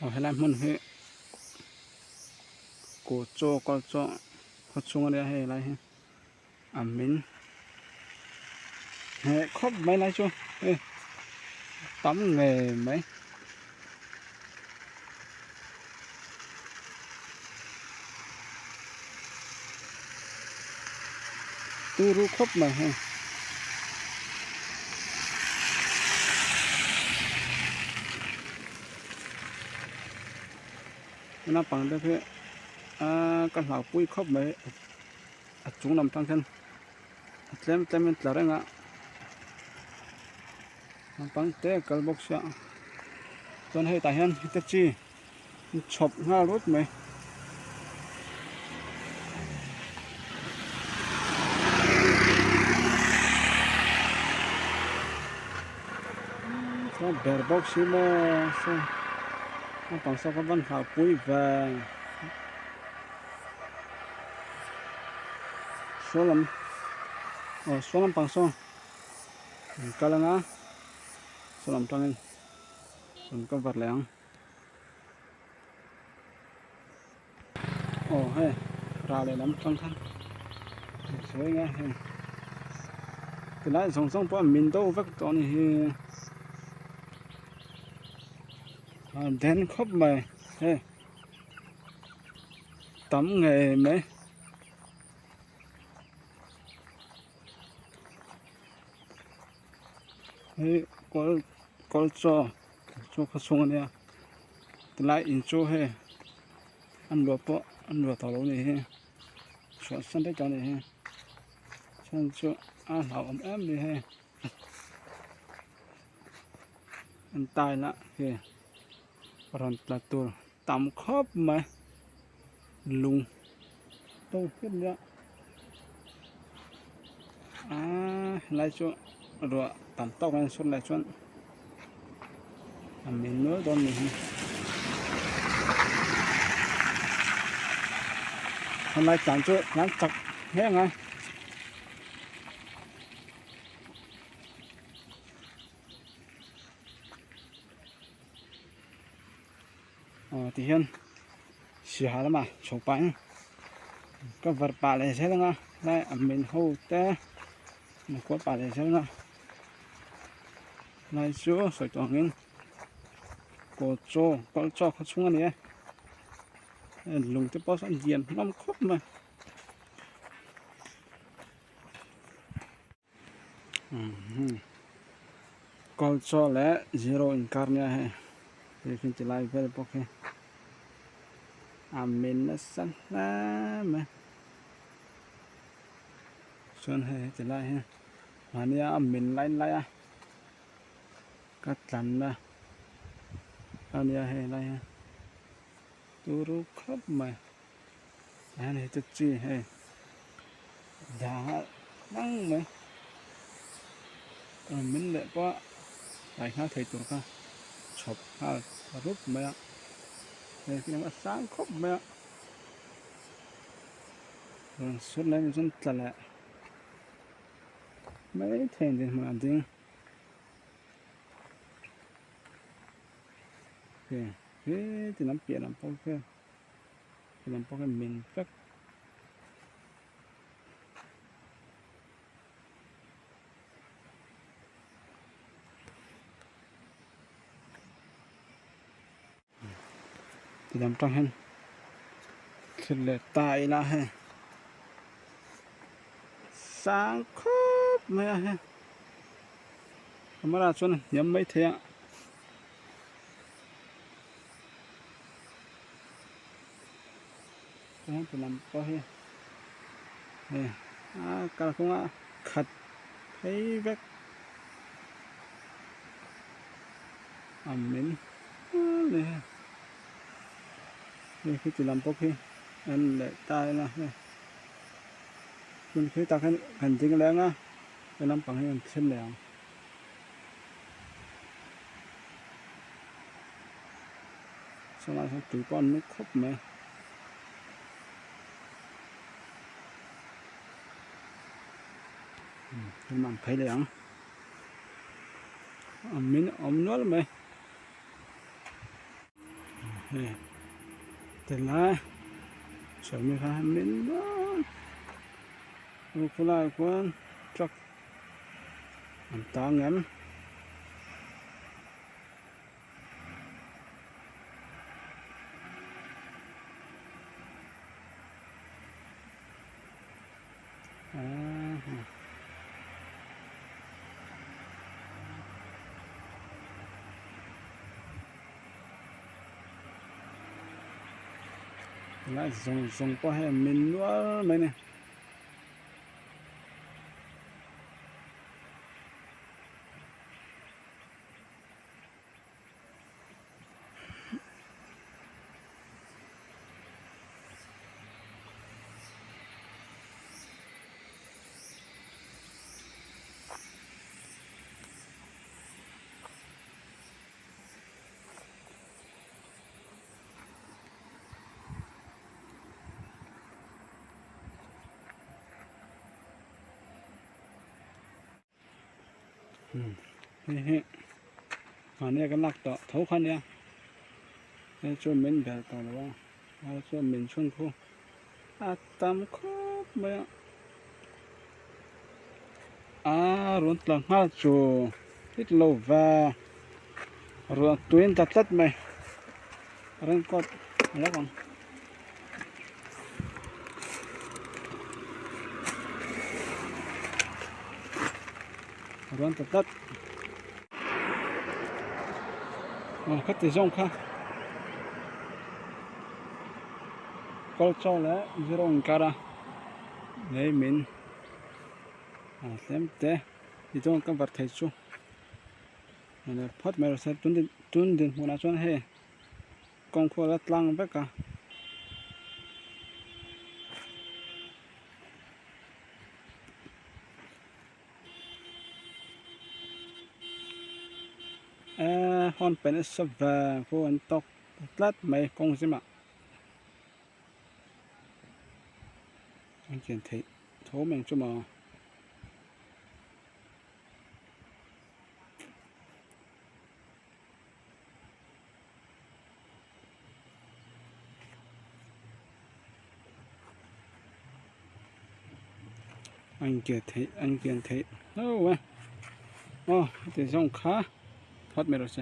Aw helai hmun hi kaw chaw kal chaw khaw chhung ania hei helai hi a min hneh khawp mai lai chu hei tam ngei mai. Turu khawp mai hei. Naupang te khi aaa ka hlauhpui khawp mai a chung lam tang khian a tlem tlem in tla reng a naupang te a kal bawk sia chuan hei tah hian heta chi chhawp nghal rut mai. Ber bawk si maw saw naupang saw kha van hlau pui ve saw lam aw saw lampang saw an kal anga saw lam tangin an cover leh ang. Aw hei rah leh lam tang khan sawi anga hei tilai zawng zawng pawh min do vek tawh a ni hi a den khawp mai hei tam ngei mai. Hei kawl kawl chaw chaw khaw chhung ania tilai in chu hei an luah pawh an luah tawh lo anih hi chhuahsan daih tawh anih hi chhan chu a hlauhawm em mai hei an tile a hei rawn tla tur tam khawp mai lung to hret mai a aaa helai chu ruah tam tawk a sur leh chuan a min nual dawn a ni hi helai tlan chu tlan chak hle ang a. Aw ti hian siaha lamah chho pahin ka var pah leh zel anga lai a min ho te an kual pah leh zel anga lai chu sawi tawh angin kaw chaw kawlh chaw khaw chhung a ni e lung te pawh sawn lian hlawm khawp mai. Kawlchaw leh zero inkar nia hei hei khi ti lai vel bawk hi a min nasa hle mai chuan hei heti lai hi mahnia a min lai lai a ka tlanna ania hei lai hi turu khawp mai. Tihian hei chu chi hei dang a tlang mai rawn min leh pawh a tlai nghal thei tur kha chhawp nghal rup mai a hei khi a sang khawp mai a rawn sur leh chuan tla leh mai thei ang dinhmun a ding hei he ti lam piah lam pawh khian. Lam pawh hian min vek. Ti lam tang hian thil leh ta ila hei sang khawp mai a hei camera chuan a hniam maithei a. Chuan ti lam pawh hi hei a kalkawng a khat phei vek a min a ni hei khi ti lam pawh khi en leh ta ila hei hmun khi tah khian kan ding leh ang a he lampang hi an thlen leh ang. Saw lai hian tui pawh an nuk khawp mai a an phei leh ang a min awm nual mai. Hei tilai sawmi kha min u khulai khuan truck an tang em. Lai zawng zawng pawh hei a min nual mai a ni. Hei hi mahni a kan lak tawh tho kha ania hei chu min bel tawh lo a a chuan min chhun khu a tam khawp mai a a rawn tla nghal chu hit lo va ruah tui an tla tlat mai raincoat a lo ang. Ruan ta tlat aw khati zawng kha kawlchaw leh zero inkar a lei min a tlem te tichuan ka var thei chu phawt mai rawh se tun dinhmunah chuan hei. Kawngkhawl a tlang vek a. Eee hawn pen nasa ve khu an tawk tlat mai kawng zimah an kian theih tho mai ang chu maw. A inkian theih a inkian theih hlauh a aw heti zawng kha phawt mai rawh se.